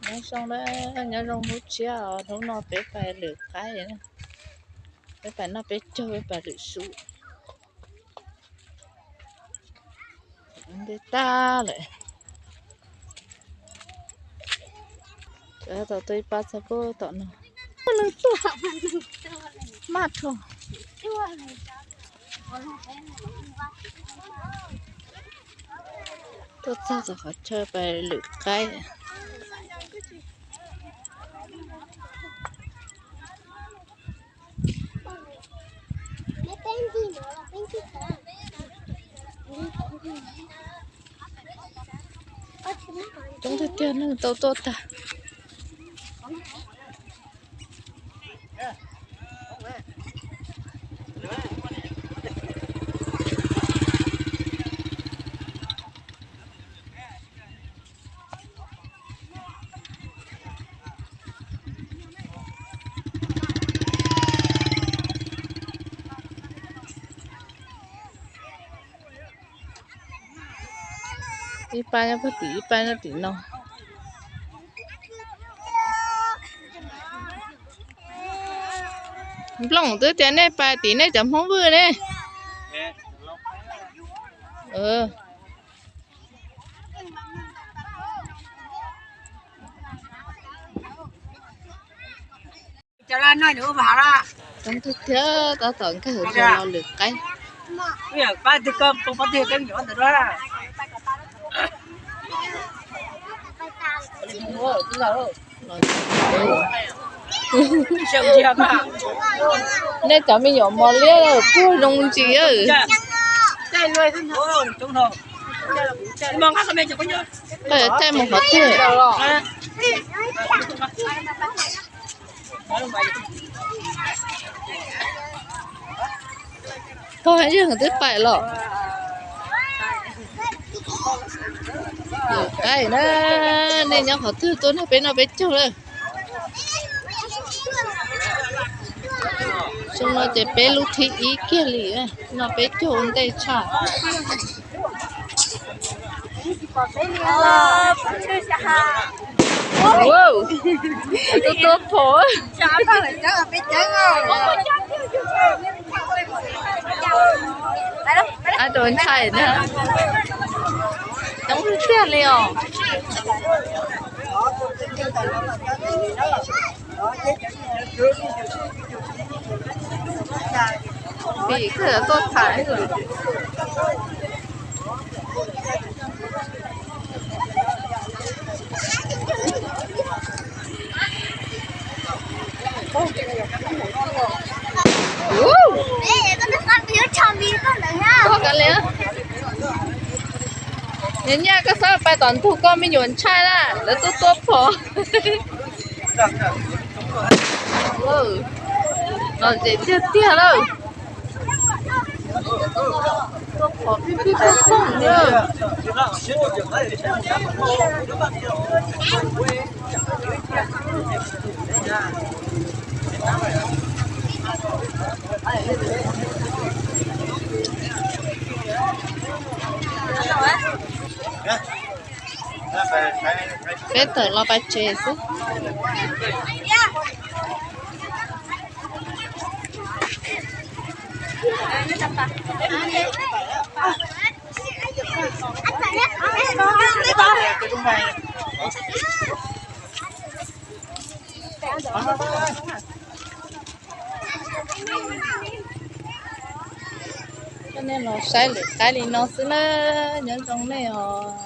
Nyob zoo na, nyob zoo hnub tshiab os, hnub no peb pais lwm qaib, peb pais noj peb caug, peb pais lwm su. Ntev tag lawm. Tau tuaj ib pab txog puag tom no. Maj rhuav. Tuaj txog tom qhov chaw pais lwm qaib. Coob tiag tiag, neeg tau tuaj tag. Ib pab nyob puag tim, ib pab nyob tim no. Nplooj twb tias nej pais tim nej cov Hmoob Vwj ne. Coob tiag tiag, tab tom nkag los lwm qaib. Nej cov me nyuam mos liab puag zoo ntsis. Caij mus qhov twg? Koj yeej twb pais los? Lwm qaib na, nej nyob qhov twg tuaj nrog peb noj peb caug lawm. Xyoo no ces peb lub thib ib kiag li, noj peb caug ua ntej tshaj. Tuaj tuaj phom. Ab, rau ntshai na. Coob tiag li os. Vim kawg tuaj tham. Koj kav liam. Niam Nyaj, koj txhob pais tom ntug, koj me nyuam ntshai na, lawv tuaj tuaj phom. Los ntses tiag tiag lawm. Tuaj phom pib pib phooj phooj na. Peb tawm los pais tsev xwb. Coj nej los saib lwm qaib li no xwb na, nyob zoo nej os.